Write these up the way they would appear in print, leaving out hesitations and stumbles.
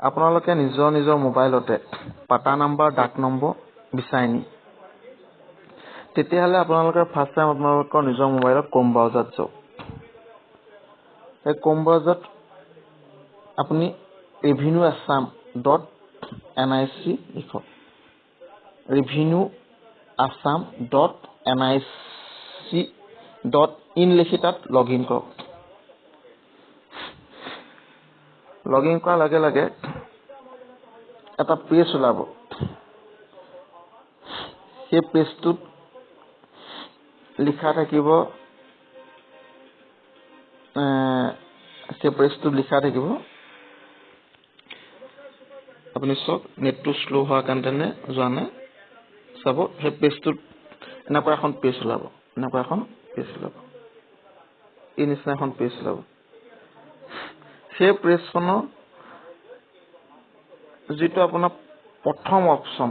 আপোনালোকে নিজৰ নিজৰ মোবাইলতে পাতা নাম্বাৰ, ডাক নম্বৰ বিচাৰি নি, তেতিয়াহ'লে আপোনালোকে ফাৰ্ষ্ট টাইম আপোনালোকৰ নিজৰ মোবাইলত ক্ৰ'ম ব্ৰাউজাৰত যাওক। সেই ক্ৰ'ম ব্ৰাউজাৰত আপুনি ৰেভিনিউ আছাম ডট NIC লিখক, ৰেভিনিউ আছাম ডট NIC.in লিখি তাত লগ ইন কৰক। লগ ইন কৰাৰ লগে লগে এটা পেজ ওলাব। সেই পেজটোত লিখা থাকিব, সেই পেজটোত লিখা থাকিব, আপুনি চাওক, নেটটো শ্ল' হোৱাৰ কাৰণে যোৱা নাই, চাব। সেই পেজটোত এনেকুৱা এখন পেজ ওলাব, এনেকুৱা এখন পেজ ওলাব, এই নিচিনা এখন পেজ ওলাব। সেই পেজখনৰ যিটো আপোনাৰ প্ৰথম অপশ্যন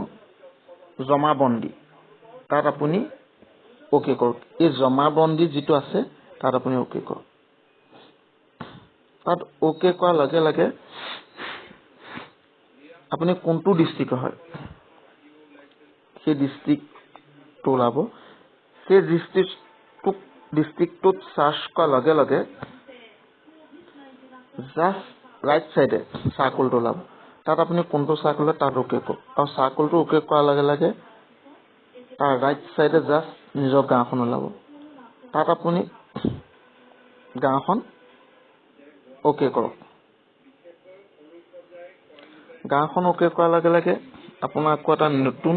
জমাবন্দী, তাত আপুনি অ'কে কৰক। এই জমাবন্দী যিটো আছে তাত আপুনি অ'কে কৰক। তাত অ'কে কৰাৰ লগে লগে আপুনি কোনটো ডিষ্ট্ৰিক্টৰ হয় সেই ডিষ্ট্ৰিক্টটো ওলাব। সেই ডিষ্ট্ৰিক্টটোত চাৰ্চ কৰাৰ লগে লগে জাষ্ট ৰাইট চাইডে চাৰ্কলটো ওলাব। তাত আপুনি কোনটো চাৰ্কল তাত অ'কে কৰক। আৰু চাৰ্কলটো অ'কে কৰাৰ লগে লগে তাৰ ৰাইট চাইডে জাষ্ট নিজৰ গাঁওখন ওলাব। তাত আপুনি গাঁওখন অ'কে কৰক। গাঁওখন অ'কে কৰাৰ লগে লগে আপোনাৰ আকৌ এটা নতুন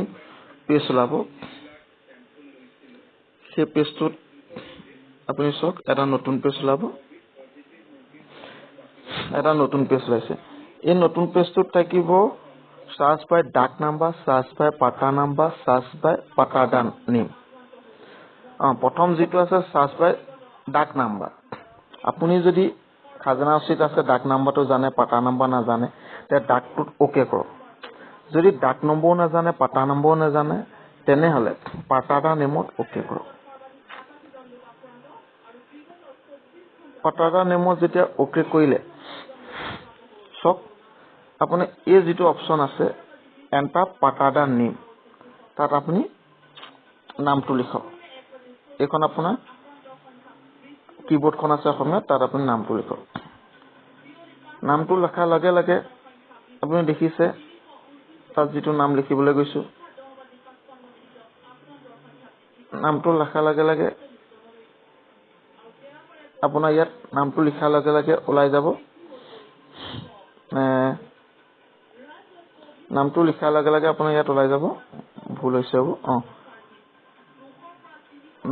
পেজ ওলাব। সেই পেজটোত আপুনি চাওক, এটা নতুন পেজ ওলাব। এটা নতুন পেজ ওলাইছে। এই নতুন পেজটোত থাকিব চাৰ্চ বাই ডাক নাম্বাৰ, চাৰ্চ বাই পাতা নাম্বাৰ, চাৰ্চ বাই পাতাদাৰ নেম। প্ৰথম যিটো আছে চাৰ্চ বাই ডাক নাম্বাৰ। আপুনি যদি খাজানা ৰচিদ আছে, ডাক নাম্বাৰটো জানে, পাতা নাম্বাৰ নাজানে, তেতিয়া ডাকটোত অ'কে কৰক। যদি ডাক নম্বৰো নাজানে, পাতা নম্বৰো নাজানে, তেনেহ'লে পাতাদাৰ নেমত অ'কে কৰক। পাতাদাৰ নেমত যেতিয়া অ'কে কৰিলে, চাওক আপুনি এই যিটো অপশ্যন আছে এণ্টাৰ পাতাদাৰ নেম, তাত আপুনি নামটো লিখক। এইখন আপোনাৰ কীবৰ্ডখন আছে অসমীয়াত, তাত আপুনি নামটো লিখক। নামটো লিখাৰ লগে লগে আপুনি দেখিছে তাত যিটো নাম লিখিবলৈ গৈছোঁ, নামটো লিখাৰ লগে লগে আপোনাৰ ইয়াত নামটো লিখাৰ লগে লগে ওলাই যাব। নামটো লিখাৰ লগে লগে আপোনাৰ ইয়াত ওলাই যাব, ভুল হৈছে হ'ব,